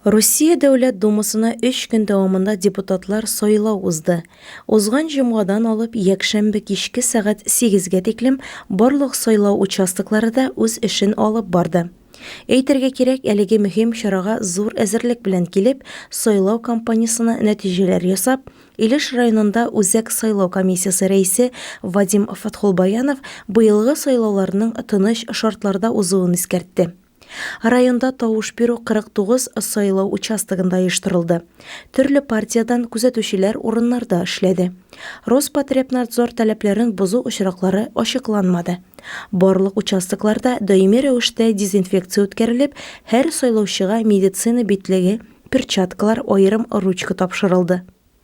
Русия Дәүләт Думасына өч көн дәвамында депутатлар сайлау узды. Узган җомгадан алып якшәмбе кичке сәгать сигезгә тиклем барлык сайлау участоклары да үз эшен алып барды. Әйтергә кирәк, әлеге мөһим чарага зур әзерлек белән килеп, сайлау кампаниясенә нәтиҗәләр ясап, Илеш районында Үзәк сайлау комиссиясе рәисе Вадим Фатхулбаянов быелгы сайлауларның тыныч шартларда узуын искәртте. Районда тавыш бирү 49 сайлау участогында оештырылды. Төрле партиядән күзәтүчеләр урыннарда эшләде. Роспотребнадзор таләпләрен бозу очраклары ачыкланмады. Барлык участокларда даими рәвештә дезинфекция үткәрелеп, һәр сайлаучыга медицина битлеге, перчаткалар, аерым ручка тапшырылды.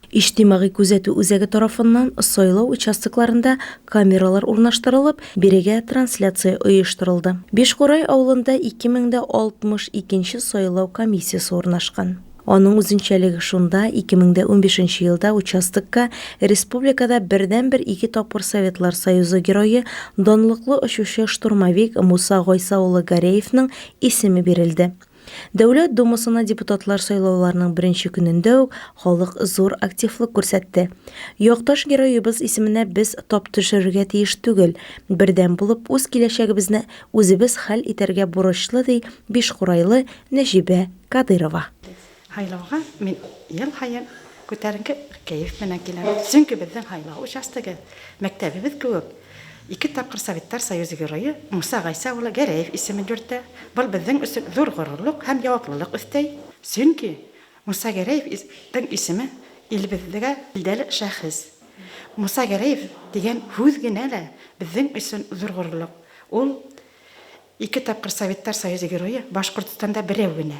Иҗтимагый күзәтү үзәге тарафыннан сайлау участокларында камералар урнаштырылып, бирегә трансляция оештырылды. Бишкурай авылында 2062 нче сайлау комиссиясе урнашкан. Аның үзенчәлеге шунда, 2015 нче елда участокка республикада бердәнбер ике тапкыр Советлар Союзы Герое, данлыклы очучы-штурмовик Муса Гайса улы Гарәевның исеме бирелде. Дәүләт Думасына депутатлар сайлауларының беренче көнендә үк халык зур активлык күрсәтте. Якташ героебыз исеменә без тап төшерергә тиеш түгел, бердәм булып үз киләчәгебезне үзебез хәл итәргә бурычлы, ди бишкурайлы Нәҗибә Кадыйрова. Һайлауга мин ел һаен күтәренке кәеф белән киләм. Чөнки безнең һайлау участогы, мәктәбебез кебек, ике тапкыр Советлар Союзы Герое Муса Гайса улы Гәрәев исемен йөртә. Был безнең өчен зур горурлык һәм җаваплылык өстәй. Чөнки Муса Гәрәевның исеме илебездә билдәле шәхес. Муса Гәрәев дигән һүз генә дә безнең өчен зур горурлык. Ул Ике тапкыр Советлар Союзы Герое, Башкортстанда берәү генә.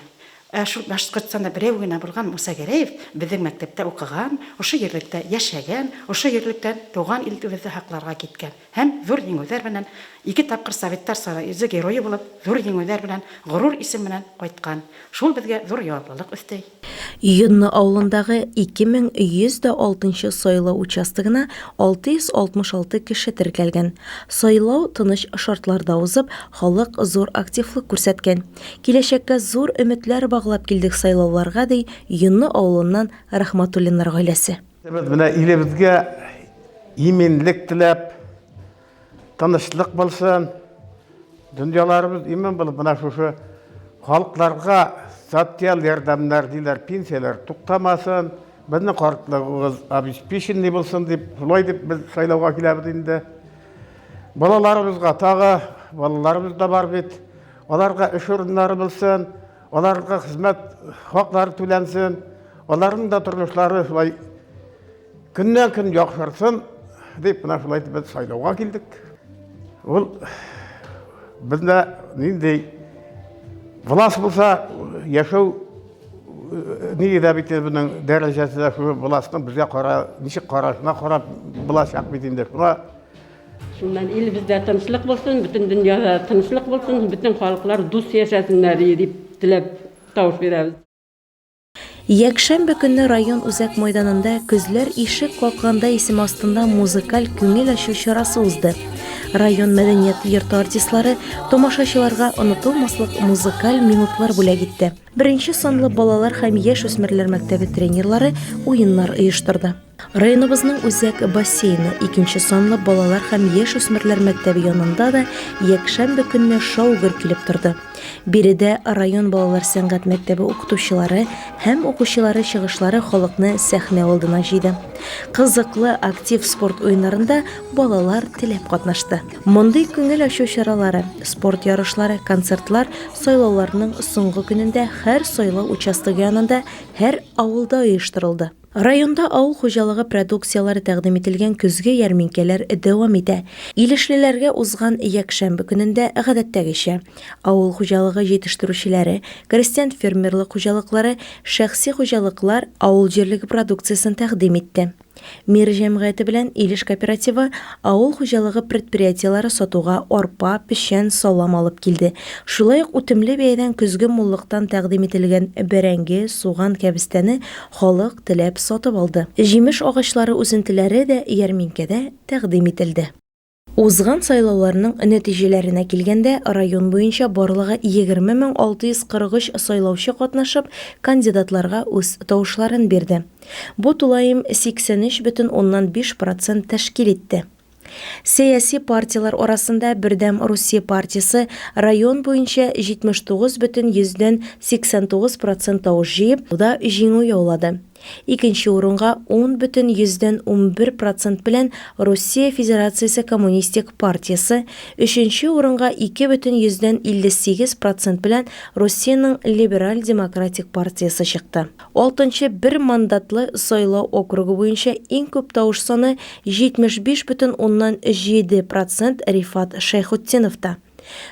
Ә шул Башкортстанда берәү генә булган Муса Гәрәев безнең мәктәптә укыган, ошы җирлектә яшәгән, ошы җирлектән туган илебезне һакларга киткән һәм зур җиңүләр белән, ике тапкыр Советлар Союзы Герое булып, зур җиңүләр белән, горур исем белән кайткан. Шул безгә зур җаваплылык өсти. Йонны авылындагы 2106 нчы сайлау участогына 666 кеше теркәлгән. Сайлау тыныч шартларда узып, халык зур активлык күрсәткән. Киләчәккә зур өметләр баглап килдек сайлауларга, ди Йонны авылыннан Рахматуллиннар гаиләсе. Без менә илебезгә иминлек теләп, Тынычлык булсын, дөньяларыбыз имин булып, менә шушы халыкларга социаль ярдәмнәр диләр, пенсияләр туктамасын, безнең картлыгыбыз обеспеченный булсын дип, шулай дип без сайлауга киләбез инде. Балаларыбызга тагы, балаларыбыз да бар бит, аларга эш урыннары булсын, аларга хезмәт хаклары түләнсен, аларның да тормышлары шулай Көннән-көн яхшырсын дип, менә шулай итеп без сайлауга килдек. Ул бездә нинди власть булса, яшәү ни дә бит безнең дәрәҗәсе дә шул властьның безгә кара, ничек карашына карап булачак бит инде. Шуңа Шуннан илебездә тынычлык булсын, бөтен дөньяда тынычлык булсын, бөтен халыклар дус яшәсеннәр дип теләп тавыш бирәбез. Якшәмбе көнне район үзәк майданында Көзләр ишек какканда исеме астында музыкаль күңел ачу чарасы узды. Район мәдәният йорты артистлары тамашачыларга онытылмаслык музыкаль минутлар бүләк итте. Беренче санлы балалар һәм яшүсмерләр мәктәбе тренерлары уеннар оештырды. Районыбызның үзәк бассейны, икенче санлы балалар һәм яшүсмерләр мәктәбе янында да якшәмбе көнне шау-гөр килеп торды. Биредә район балалар сәнгать мәктәбе укытучылары һәм укучылары чыгышлары халыкны сәхнә алдына җыйды. Кызыклы, актив спорт уеннарында балалар теләп катнашты. Мондый күңел ачу чаралары, спорт ярышлары, концертлар сайлауларның соңгы көнендә һәр сайлау участогы янында, һәр авылда оештырылды. Районда авыл хуҗалыгы продукцияләре тәкъдим ителгән көзге ярминкәләр дәвам итә. Илешлеләргә узган якшәмбе көнендә, гадәттәгечә, авыл хуҗалыгы җитештерүчеләре, крестьян-фермерлык хуҗалыклары, шәхси хуҗалыклар авыл җирлеге продукциясен тәкъдим итте. Мир җәмгыяте белән Илеш кооперативы авыл хуҗалыгы предприятиеләре сатуга арпа, печән, салам алып килде. Шулай ук үтемле бәядән көзге муллыктан тәкъдим ителгән бәрәңге, суган, кәбестәне халык теләп сатып алды. Җимеш агачлары үсентеләре дә ярминкәдә тәкъдим ителде. Узган сайлауларның нәтиҗәләренә килгәндә, район буенча барлыгы 20 643 сайлаучы катнашып, кандидатларга үз тавышларын бирде. Бу тулаем 83,5 процент тәшкил итте. Сәяси партияләр арасында Бердәм Русия партиясе район буенча 79,89 процент тавыш җыеп, да җиңү яулады. Икенче урынга 10,11 процент белән Русия Федерациясе Коммунистик партиясе, өченче урынга 2,58 процент белән Русиянең Либераль-демократик партиясе чыкты. Алтынчы бер мандатлы сайлау округы буенча иң күп тавыш саны 75,7 процент Рифат Шәйхутдиновта.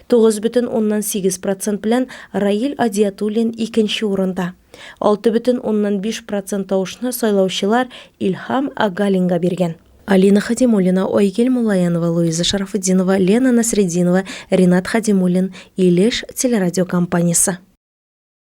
9,8 процент белән Раил Адиятуллин икенче урында. 6,5 процент тавышны сайлаучылар Илһам Агалинга биргән. Алина Хадимуллина, Айгөл Муллаянова, Луиза Шарафутдинова, Лена Насретдинова, Ринат Хадимуллин, Илеш телерадиокомпаниясе.